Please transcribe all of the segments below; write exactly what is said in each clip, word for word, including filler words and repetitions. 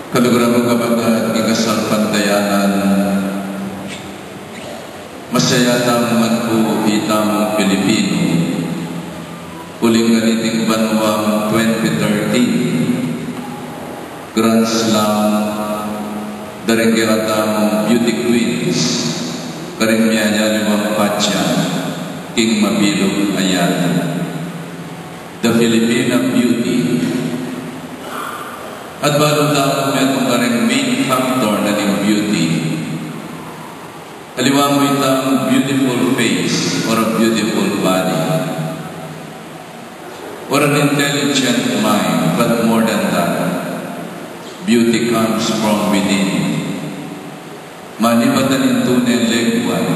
Kaluguran kung kapatad king kasalpantayanan, masaya tamu man pu itamung Pilipinu, uling kaniting banuang twenty thirteen Grand Slam da ring kekatamung beauty queens karing miyayaliwang pageant king mabilug a yatu, the Filipina Beauty. At balu tamu metung karing main factor na ning beauty, aliwa mu itang beautiful face or a beautiful body. Or an intelligent mind, but more than that, beauty comes from within. Manibat na ning tune leguan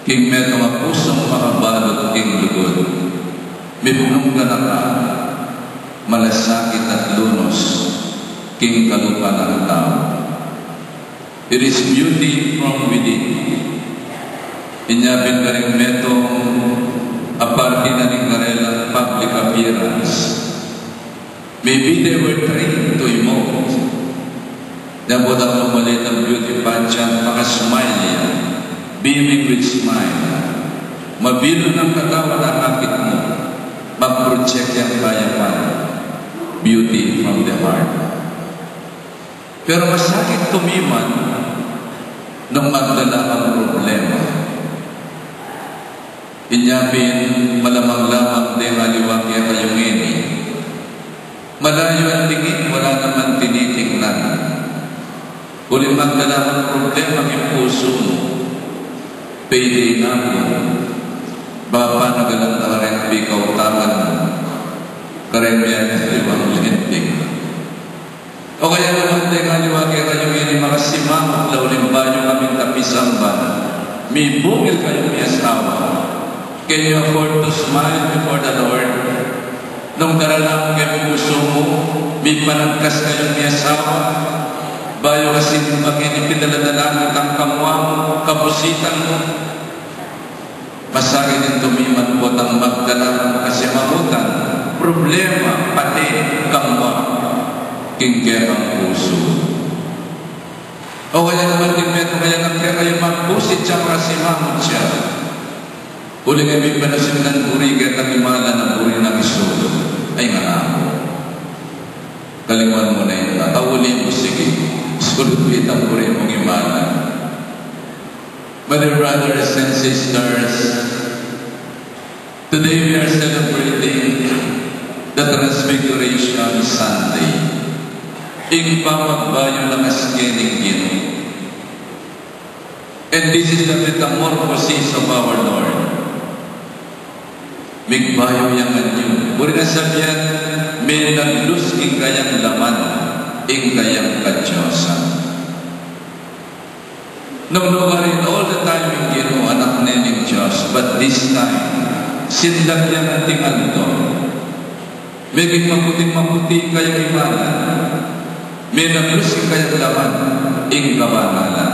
king metung a pusung makabalut king lugud, mipnung ganaka, malasakit at lunus king kalupa nang tau. It is beauty from within. Inya pin karing metung a parti na ning karelang public appearance, maybe they were trained to emote. Nya potang lumali itang beauty pageant, maka-smile ya, beaming with smile. Mabilug nang katawan, akakit mu, mag-project yang kayapan. Beauty from the heart. Pero masakit tumiman nung magdala kang problema. Inya pin, malamang-lamang deng aliwa kekayu ngeni, malayu ang tingin, wala naman tinitingnan. Uling magdala kang problema king pusu mu, pwede na pu, bapa na galang kareng pikautangan mu kareng miyayaliwang lentik. O kaya naman, deng aliwa kekayu ngeni, makasimamut la uling bayu kaming tapisamban, mibungil kayung miasawa. Can you afford to smile before the Lord? Nung daralan keng pusu mu, mipanagkas kayung miasawa, bayu ka sinimba ngeni, pidala-dala mu itang kamua mu, kabusitan mu. Masakit ing tumiman potang magdala kang kasimamutan, problema, pati kamua king kekang pusu. O kaya naman ding metung kaya nang kekayu magbusit ya, makasimamut ya, uling e mi panasinan buri ketang imalan a buri nang isulud. Ay, ngana ku, kalingwan mu na ita, auli mu, sige, sulud mu itang buri mung imalan. My dear brothers and sisters, today we are celebrating the Transfiguration Sunday. Ing pamagbayu na ngan ning Ginu. And this is the metamorphosis of our Lord. Migbayu yang anyu. Buri nang sabian, menaglus king kayang laman ing kayang kadiosan. Nung nukarin, all the time ing Ginu, Anak ne ning Dios, but this time, sindak yang anting aldo. Meging maputing maputi ing kayang imalan, menaglus ing kayang laman, ing kabanalan.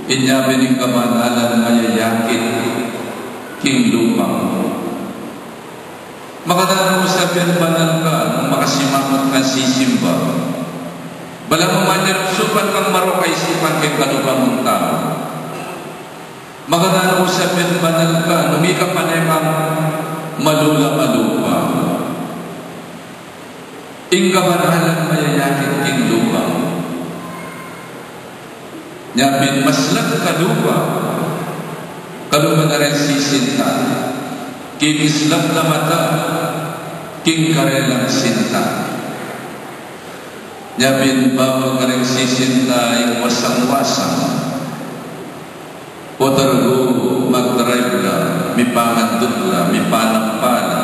Inya pin ing kabanalan mayayakit king lupa. Makananu mu sabian banal ka nung makasimamut kang sisimba? Balamu manyalusupan kang marok a isipan keng kalupa mung tau. Makananu mu sabian banal ka nung ika pane kang malula malupa? Ing kabanalan mayayakit king lupa. Nya pin maslap kalupa, kalupa na reng sisinta, kikislap la mata king karelang sinta. Nya pin bawal kareng sisinta ing wasang-wasang. Potang magdrive la, mipangandut la, mipanampa la.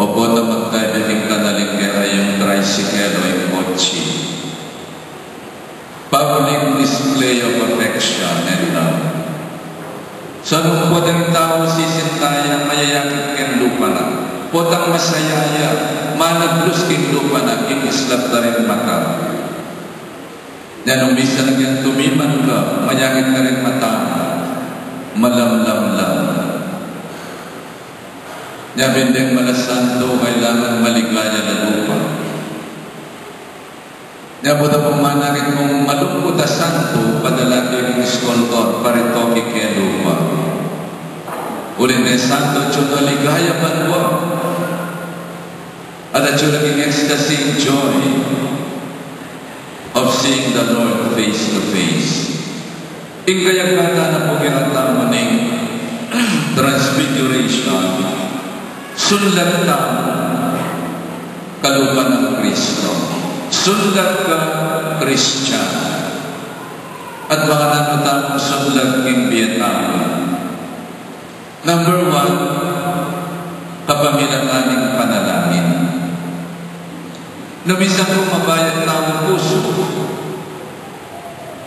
O potang magdrive king kanal ing kekayung tricycle o ing kotse. Public display of affection and love. Sa nung potang tau sisinta ya, mayayakit keng lupa na. Potang masaya ya, managlus king lupa na, kikislap la reng mata. Nya nung misan keng tumiman ka, mayakit kareng mata, malamlam la. Nya pin deng malasanto, kailangan maligaya la lupa. Nya, buta pung manakit kung malungkut a santo, padala ke king skultor, paritoke ke lupa. Uling e santo atyu ning ligaya banua. At atyu la king ecstasy, joy of seeing the Lord face to face. Ing kayagatan na pu kekatamu ning Transfiguration, sunlag tamu kalupa nang Kristo. Sunlag ka Kristiyan. At makananu tamung sunlag king bie tamu? Number one, kapamilatan ning panalangin. Nung minsan pu mabayat tamung pusu,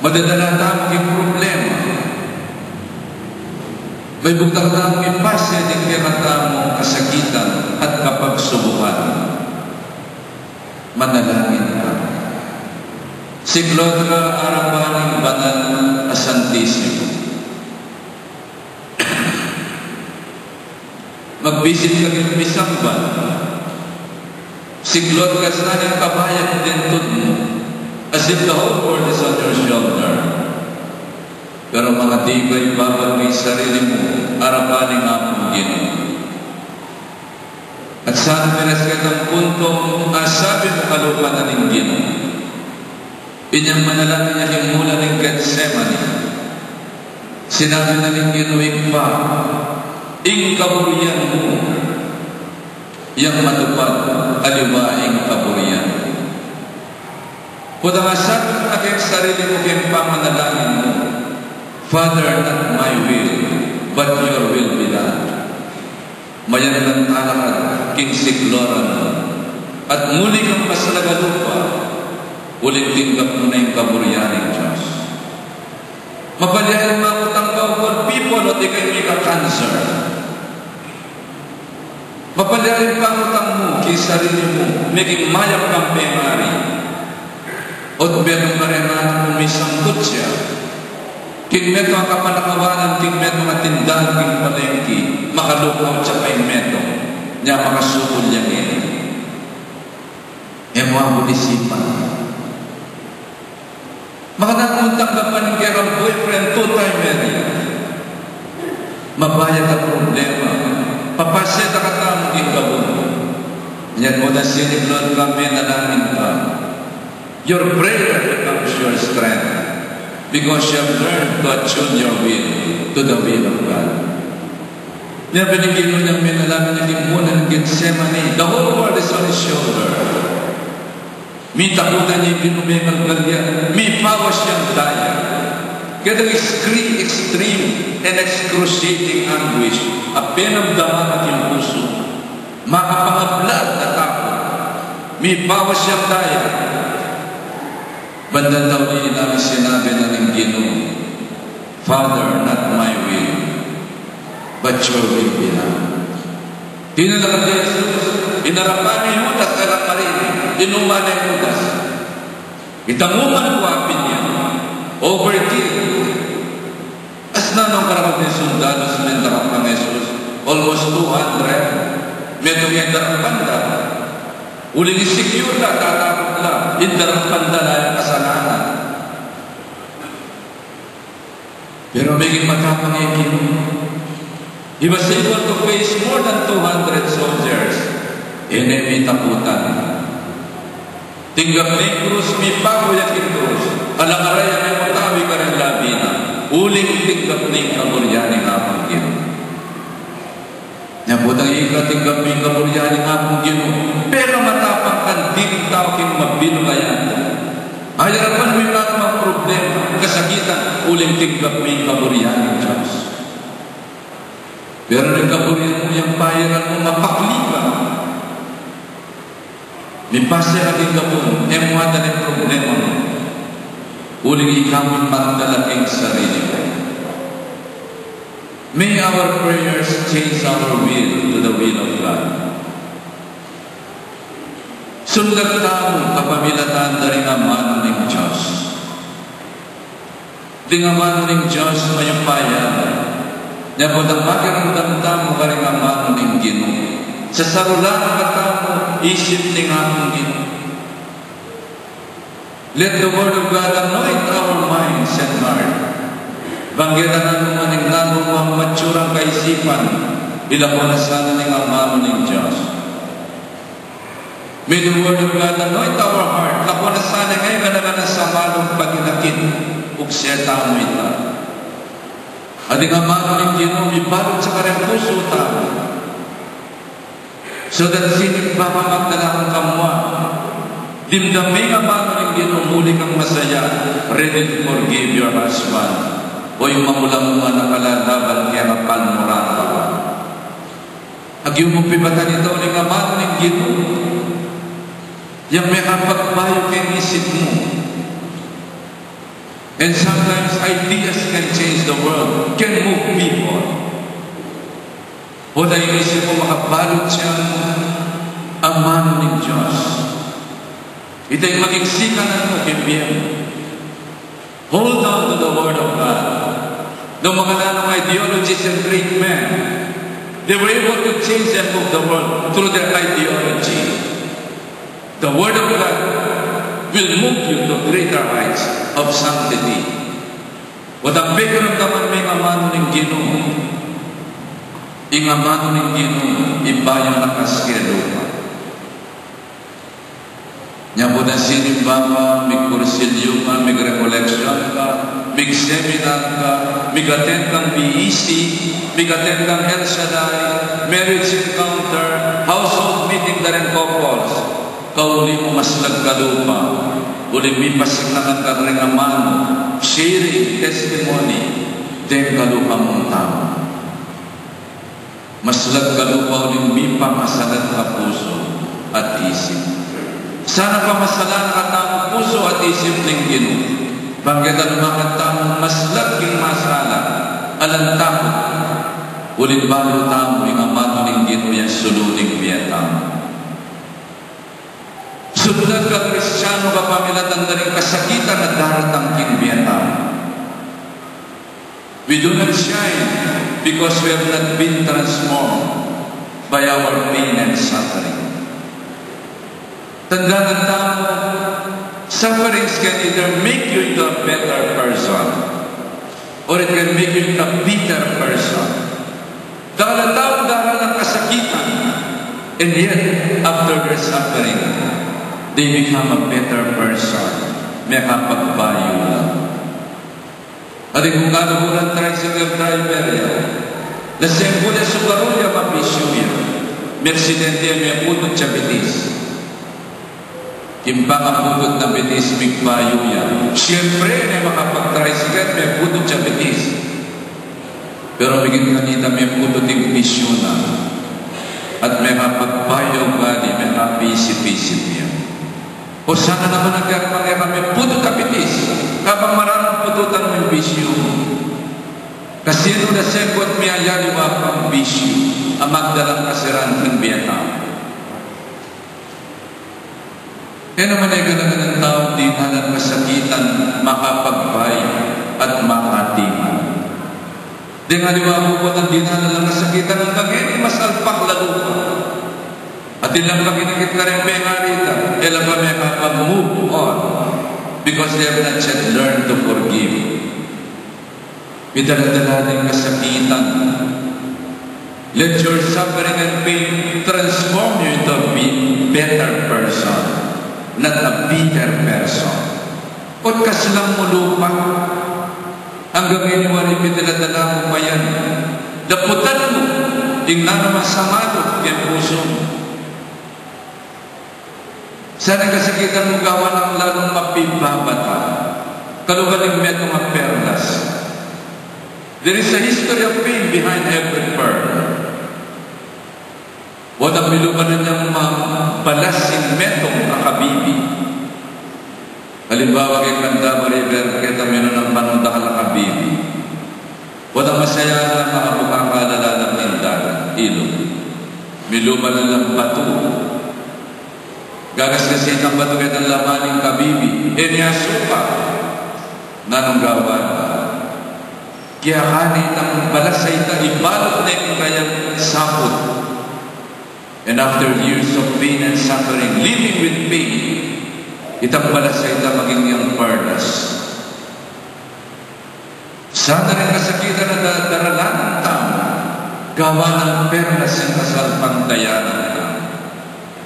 madadala tamu king problema. Mebugtak tamu ipase ding kekatamung kasakitan at kapagsubukan. Manalangin ka. Siklaud ka arapan ning banal a Santisimo. Magbisit ka king misamban. Siklaud ka sana king kabayat ding tud mu, as if the whole world is on your shoulder. Pero mangadi ka, ibabal mu ing sarili mu arapan ning Apung Ginu. At sana miras ka king puntung asabi mu kalupa na ning Ginu. Inyang manalangin ya king mulan ning Getsemani, sinabi na ning Ginu, Ibpa, ing kaburian mu yang matupad, aliwa ing kaburian. Potang asabi mu na king sarili mu king pamanalangin mu, Father, not my will, but your will be done. Mayan kang talakad king siklaud mu, at muli kang maslaga lupa, uling tinggap mu na ing kaburian ning Dios. Mapalyaring makutang ka, o poor people, o di kayang mika-cancer. Mapalyaring pangutang mu king sarili mu, meging mayap kang pengari. O't metung ka reng anak mung misangkut ya king metung a kapanakawanan, king metung a tindahan king palengki, makalukaut ya pa ing metung, nya makasukul ya ngeni. E mu abulisan. Makananu mung tanggapan ing kekang boyfriend, two-time married? Mabayat a problema. Papase da katamu king gabun. Nya potang siniklaud ka, menalangin ka, your prayer becomes your strength, because you have learned to attune your will to the will of God. Nya bini ning Ginu, inyang menalangin ya king mulan ning Getsemani, the whole world is on his shoulder. Mitakutan ya ing Ginu, mengalgal ya, mipawas yang daya. Keta extreme, extreme and excruciating anguish a penamdaman na king pusu. Makapangabla at takut. Mipawas yang daya. Bandang tauli na, sinabi na ning Ginu, Father, not my will, but your will be done. Tinalakad i Jesus, inarapan i Judas, e la karin, inuman i Judas. Itanguman ku, apin ya, overkill. As nanung karakal ning sundalus, mendarak kang Jesus, almost two hundred, metung ya darakpan da. Uling insecure la, tatakut la, ing darakpan da la ing kasalanan. Pero meging matapang ya king, he was able to face more than two hundred soldiers. E ne mitakutan. Tinggap ne ing krus, mipaku ya king krus. Alang arayang e mu tawi kareng labi na, uling tinggap ne ing kaburian ning Apung Ginu. Nya potang ika tinggap mu ing kaburian ning Apung Ginu, pekamatapang kang diling tau king mabilug a yatu. Ayarapan mu ing anumang problema, kasakitan, uling tinggap mu ing kaburian ning Dios. Pero ing kaburian mu, yang payaran mu, mapakli ka. Mipase ka king gabun, e mu atin ing problema mu. Uling ika mu ing magdala king sarili mu. May our prayers change our will to the will of God. Sunlag tamu kapamilatan da ring amanu ning Dios. Ding amanu ning Dios mayupaya. Nya potang makiramdam tamu karing amanu ning Ginu, sasarulan na katamu isip ning Apung Ginu. Let the word of God anoint our minds and heart. Bang keta na naman ing nanu mang matsurang kaisipan, ilako na sana ning amanu ning Dios. May the word of God anoint our heart. Lako na sana ing e gana-gana sa malung paginakit, ukseta mu ita. At ing amanu ning Ginu, mibalut sa kareng pusu tamu. So that sinimba ka, magdala kang kamua, dimdam me ing amanu ning Ginu, muli kang masaya, ready to forgive your husband o ing magulang mu a nakalalaban keng apalmuran ka pa. Agyu mung pibatan ita uling amanu ning Ginu, yang mekapagbayu keng isip mu. And sometimes ideas can change the world, can move people. O da ing isip mu makabalut yang amanu ning Dios. Ita ing maging sikanan mu keng bie mu. Hold on to the word of God. No mga nanung ideologies and great men, they were able to change and move the world through their ideology. The word of God will move you to greater heights of sanctity. Ot ang pekiramdaman me ing amanu ning Ginu, ing amanu ning Ginu, ibayu na ka sa lupa. Nya pu, sinimba ka, migkursilyu ka, migrekoleksyon ka, migseminar ka, migattend kang B E C, migattend kang El Shaddai, marriage encounter, household meeting da ring couples. Kauli mu maslag kalupa uling mipasiknangan ka ring amanu, sharing testimony, deng kalupa mung tau. Maslag kalupa uling mipamasalan ka pusu at isip. Sana pamasalan ka tang pusu at isip ning Ginu. Bang keta lumakat tamu maslag king masalan, alang takut. Uling balu tamu ing amanu ning Ginu yang sulu ning bie tamu. Suklag ka Kristiano kapamilatan da ring kasakitan a daratang king bie tamu. We do not shine because we have not been transformed by our pain and suffering. Tandanan tamu, sufferings can either make you into a better person or it can make you into a bitter person. Dakal a tau daralan ing kasakitan, and yet, after their suffering, they become a better person. Mekapagbayu la. Atin kung kaluguran tricycle driver ya, lasenggo ya, sugaru ya, mabisyu ya, meksidente ya, meputut ya bitis. King pangaputut na bitis, migbayu ya. Siempre, e ne makapag-tricycle, meputut ya bitis. Pero miging kanita, meputut ing bisyu na. At mekapagbayu ugali, mekapisip-isip ya. O sana naman a kaya pang e ka meputut a bitis, kabang mararang pututan mu ing bisyu mu. Kasi nung nasenggot mi a yaliwa pang bisyu, a magdalang kasiran king bie tau. E naman e gana-ganang tau dinalan kasakitan makapagbayu at makatiman. Deng aliwa mu, potang dinalan lang kasakitan, anggang ngeni masalpak la lupa. Atin lang pakinakit kareng pengarit, e la pa mekapag-move on because they have not yet learned to forgive. Pidala-dala ning kasakitan. Let your suffering and pain transform you into a be-, better person, not a bitter person. Ot kaslang mu lupa, anggang ngeni wari pidala-dala mu pa yan. Daputan mu ing nanu mang samaluk king pusu mu. Sana ing kasakitan mu gawan nang lalung mapibabata, kalupa ning metung a perlas. There is a history of pain behind every pearl. Potang milupa na yang mabalas ing metung a kabibi. Alimbawa, keng Candaba River, keta mi nung panung dakal a kabibi. Potang masaya na, makabuka ka, lalalam ning dagat, ilug. Milupa na lang batu. Gagasgasin nang batu ketang laman ning kabibi. E ne asuka. Nanung gawan? Kiyakani nang balas a ita, ibalut ne king kayang saput. And after years of pain and suffering, living with pain, Itang balasang ita maging yang perlas. Sana ring kasakitan a da-, daralan nang tau, gawa nang perlas ing kasalpantayanan.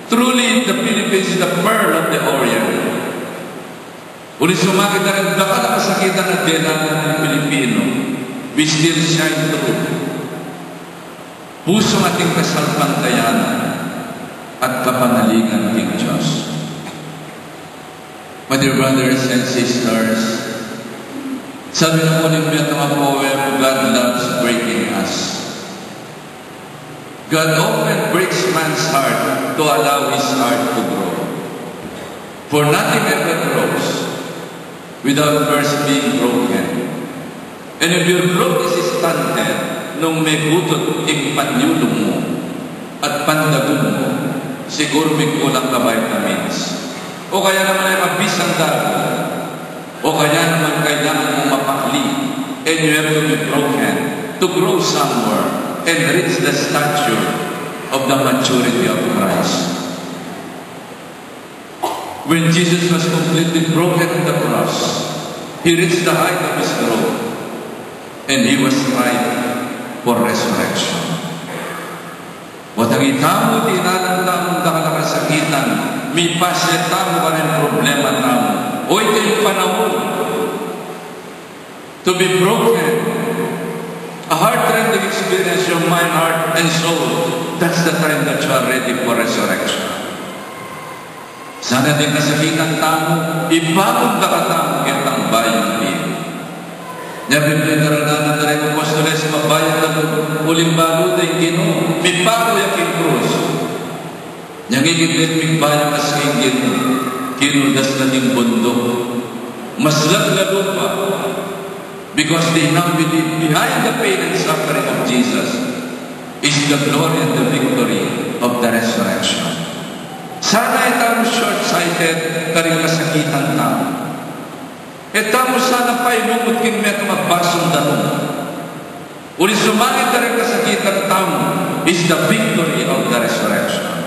Truly, the Philippines is the pearl of the Orient. Uli sumagit na ring dakal a kasakitan a daralan ning Pilipino, we still shine through. Pusung ating kasalpantayanan at kapanalingan king Dios. My dear brothers and sisters, sabi na mu ning metung a poem, "God loves breaking us." God often breaks man's heart to allow his heart to grow. For nothing ever grows without first being broken. And if your growth is stunted nung megutud ing panyulung mu at pandagun mu, siguru mikulang ka vitamins. O kaya naman ay mabisang dagu. O kaya naman kailangan mong mapakli, and you have to be broken to grow somewhere and reach the stature of the maturity of Christ. When Jesus was completely broken on the cross, he reached the height of his growth, and he was ripe for resurrection. Watang itamu, dinalan tamung dakal a kasakitan, mipasya tamu karing problema tamu. O, iti ing panaun to be broken. A heart-rending experience, your mind, heart, and soul. That's the time that you are ready for resurrection. Sana ding kasakitan tamu, ipapunta ka tamu ketang bayung bie. Nya pin, daralan na ring apostoles, mabayat na uling balu ding Ginu, mipaku ya king krus. Nya ngikit ding migbayung a king Ginu, kinuldas na ding bunduk. Maslag la lupa. Because they now believe behind the pain and suffering of Jesus is the glory and the victory of the resurrection. Sana e tamu short-sighted karing kasakitan tamu. E tamu sana pailumut king metung a basung danum. Uli sumagit karing kasakitan tamu is the victory of the resurrection.